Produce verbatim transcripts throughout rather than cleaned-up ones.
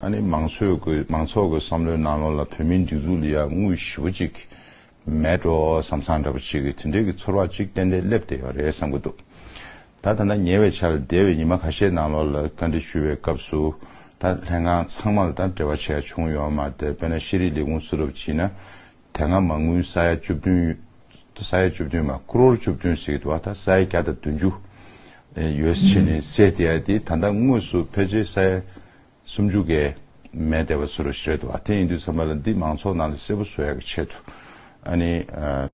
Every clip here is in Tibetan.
ཨ་ནི་མང་ཚོགས་ཀྱི་མང་ཚོགས་ཀྱི་བསམ་བློའི་ནང་ལོགས་ལ་བོད་མིའི་སྒྲིག་འཛུགས་ལ་ཡང་དངུལ་ཞེ་པོ་ཅིག་མེད་འགྲོ་བསམ་བསམ་འདྲ་པོ་ཅིག་གི་དེ་འདྲའི་གི་ཚོར་བ་ཅིག་ཏན་ཏན་སླེབས་བསྡད་ཡོད་རེད་བསམ་གྱི་འདུག་ད་ད་ལྟ་ཉེ་བའི་ཆར་འདས་པའི་ཉི་མ་ཁ་ཤས་ནང་ལོགས་ལ་བཀའ་འདྲི་ཞུ་བའི་སྐབས་སུ་ད་ལྷན་ཁང་ཚང་མ་ལ་ད་འབྲེལ་བ་བྱས་བྱུང་ཡོད་མ་རེད། དཔེར་ན་ཤེས་རིག་ལས་ཁུངས་སུ་རུབ་ཕྱིན་ན་དེ་སྔ་མ་དངུལ་ས་ཡ་བཅུ་བདུན་ས་ཡ་བཅུ་བདུན་མ་ཀོ་རོར་བཅུ་བདུན་ཟེར་གྱི་འདུག་ད་ས་ཡ་བརྒྱ་དང་བདུན་ཅུ་ཡོད་ཕྱིན་ནས་ཟེར་བསྡད་ཡ་དེ་ད་ལྟ་དངོས་སུ་ཕལ་ཆེར་ས་ཡ་སུམ་ཅུ་གས་མེད་བསྡད་པ་བཟོ་འདྲ་ཞིག་རེད་འདུག་དེ་ཡིན་དུས་ཙམ་པ་ལ་འདི་མང་ཚོགས་ནང་ལ་གསལ་པོ་བཟོ་ཡག་གི་ཆེད་དུ་ཨ་ནི་ཨ།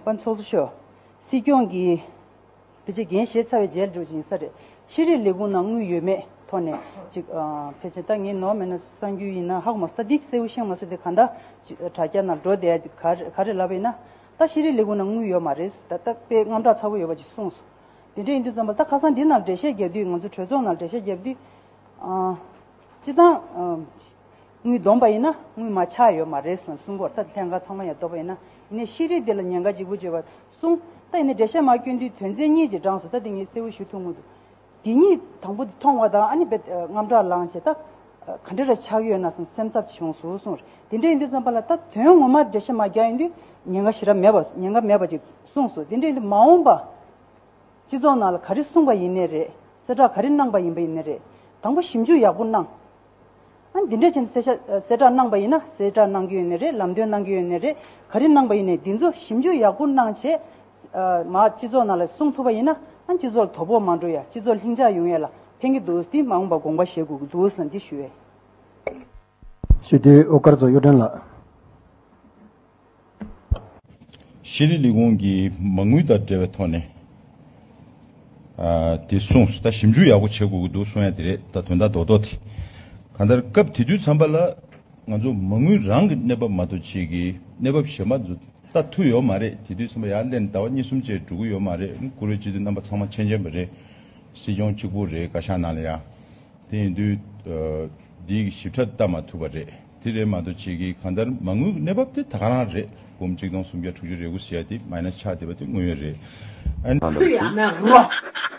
པ་ཚོགས་གཙོ་མཆོག་སྲིད་སྐྱོང་གིས་ཕལ་ཆེར་འགན་བཞེས་ཚར་བའི་རྗེས་འགྲོ་ཅིག་ཡིན་ས་རེད། ཤེས་རིག་ལས་ཁུངས་ནང་དངུལ་ཡོད་མེད་ཐོག་ནས་ཅིག་ཨ། ཕལ་ཆེར་ད་ངས་ནོར་མེད་ན་གསར་འགྱུར་ཡིན་ན་ཧ་གོ་མ་སོང་། ད་འདི་གསལ་པོ་ཤེས་མ་སོང་། དེ་གང་ལྟར་ཅིག་དྲ་རྒྱ་ནང་འགྲོ་བསྡད་ཡ་ག་རེ་ག་རེ་ལབ་པ་ཡིན་ན། ད་ཤེས་རིག་ལས་ཁུངས་ནང་དངུལ་ཡོད་མ་རེད། ད་ད་དཔེ་དངངས་སྐྲག་ཚ་པོ་ཡོད་པ་ཅིག་གསུངས་སོང་། དེ་འདྲ་ཡིན་དུས་ཙམ་པ་ད་ཁ་སང་འདི་ནང་འགྲེལ་བཤད་རྒྱབ་དུས་ང་ཚོ་གྲོས་ཚོགས་ནང་འགྲེལ་བཤད་རྒྱབ་དུས་ཨ། སྤྱི་བཏང་ཨ། དངུལ་བསྡོམས་པ་ཡིན་ན་དངུལ་མ་ཆག་ཡོད་མ་རེད་ཟེར་གསུང་གི་ཡོད་རེད། ད་ལྷན་ཁང་ཚང་མ་ཡང་བསྡོམས་པ་ཡིན་ན་ཡིན་ནའི་ཤེས་རིག་འདི་ལ་ཉེན་ཁ་ལྗིད་པོ་བརྗོད་པ་གསུངས། ད་ཡིན་ནའི་འགྲེལ་བཤད་མ་བསྐྱོན་དུས་དོན་ཚན་གཉིས་ཅིག་བགྲངས་སོང་། ད་དེ་ངས་གསལ་པོ་ཞུ་ཐུབ་མི་འདུག་དེ་གཉིས་དང་པོ་དེ་མཐོང་བ་དང་ཨ་ནི་དཔེ་དངངས་སྐྲག་ལངས་བྱས་ད་ག་འདྲ་རེ་ཆགས་ཡོད་ན་བསམ་སེམས་འཚབ་བྱུང་སོང་གསུངས་རེད། དེ་འདྲ་ཡིན་དུས་ཙམ་པ་ལ་ད་དོན་ངོ་མ་འགྲེལ་བཤད་མ་རྒྱག་ཡོང་དུས་ཉེན་ཁ་ཞེ་དྲག་མེད་པ་ཉེན་ཁ་མེད་པ་ཅིག་གསུངས་སོང་། དེ་འདྲ་ཡིན་དུས་མ་འོངས་པ་སྤྱི་ཚོགས་ནང་ལ་ག་རེ་གསུངས་པ་ཡིན་ནའི་རེད། གསལ་བསྒྲགས་ག་རེ་གནང་པ་ཡིན་པ་ཡིན་ནའི་རེད། དང་པོ་ཞིབ་འཇུག་ཡག་པོ་གནང་། ཨ་འདི་འདྲ་བྱས་ནས་གསལ་བཤད་གསལ་བསྒྲགས་གནང་པ་ཡིན་ན་གསལ་བསྒྲགས་གནང་གི་ཡོད་ནའི་རེད། ལམ་སྟོན་གནང་གི་ཡོད་ནའི་རེད། ག་རེ་གནང་པ་ཡིན་ནའི་འདི་ཚོ་ཞིབ་འཇུག་ཡག་པོ་གནང་བྱས། མར་སྤྱི་ཚོགས་ནང་ལ་གསུང་ཐུབ་པ་ཡིན་ན་ཨ་སྤྱི་ཚོགས་ལ་དོ་ཕོག་མ་འགྲོ་ཡ། སྤྱི་ཚོགས་ལྷིང་འཇགས་ཡོང་ཡ་ལ་ཕན་གྱི་འདུག་དེ་མ་འོངས་པ་དགོངས་པ་བཞེས་དགོས་ཀྱི་འདུག་ཟེར་ན་འདི་ཞུ་བས། ཞུ་དེ་ཨོ་དཀར་ཚོ་གཡོ་སྒྲོན་ལགས། ཤེས་རིག་ལས་ཁུངས་ཀྱིས་མ་དངུལ་དང་འབྲེལ་བའི་ཐོག་ནས་ཨ། དེ་གསུངས་སོང་། ད་ཞིབ་འཇུག་ཡག་པོ་བྱེད་དགོས་ཀྱི་འདུག་གསུང་ཡ་དེ་རེད། ད་དོན་དག་རྡོག་རྡོག་དེ། གང་ལྟར་སྐབས་དེ་དུས་ཙམ་པ་ལ་ང་ཚོ་མ་དངུལ་རང་གི་གནས་བབ་མ་གཏོགས་ཅིག་གི་གནས་བབ་གཞན་པ་ཚོ་ལྟ་ཐུབ་ཡོད་མ་རེད། དེ་དུས་ཙམ་པ་ཡར་སླེབས་ཟླ་བ་གཉིས་གསུམ་བཅས་འགྲོ་གི་ཡོད་མ་རེད། བཀུར་འོས་སྤྱི་འཐུས་རྣམ་པ་ཚང་མ་མཁྱེན་མཁྱེན་པ་རེད། སྲིད་སྐྱོང་གཅིག་པུ་རེད། བཀའ་ཤག་ནང་ལ་ཡང་། དེ་ཡིན་དུས་ཨ། འདིའི་ཞིབ་ཕྲ་ལྟ་མ་ཐུབ་པ་རེད། དེ་རེད་མ་གཏོགས་ཅིག་གིས་གང་ལྟར་མ་དངུལ་གནས་བབ་དེ་ད་ག་རང་རེད། འབུམ་གཅིག་སྟོང་སུམ་བརྒྱ་དྲུག་ཅུ་རེ་དགུ་ཟེར་ཡ་དེ་མའི་ནས་ཆགས་བསྡད་པ་དེ་དངོས་ཡོད་རེད། ཨ་ནི། ཁུ་ཡ་མེ་རོ།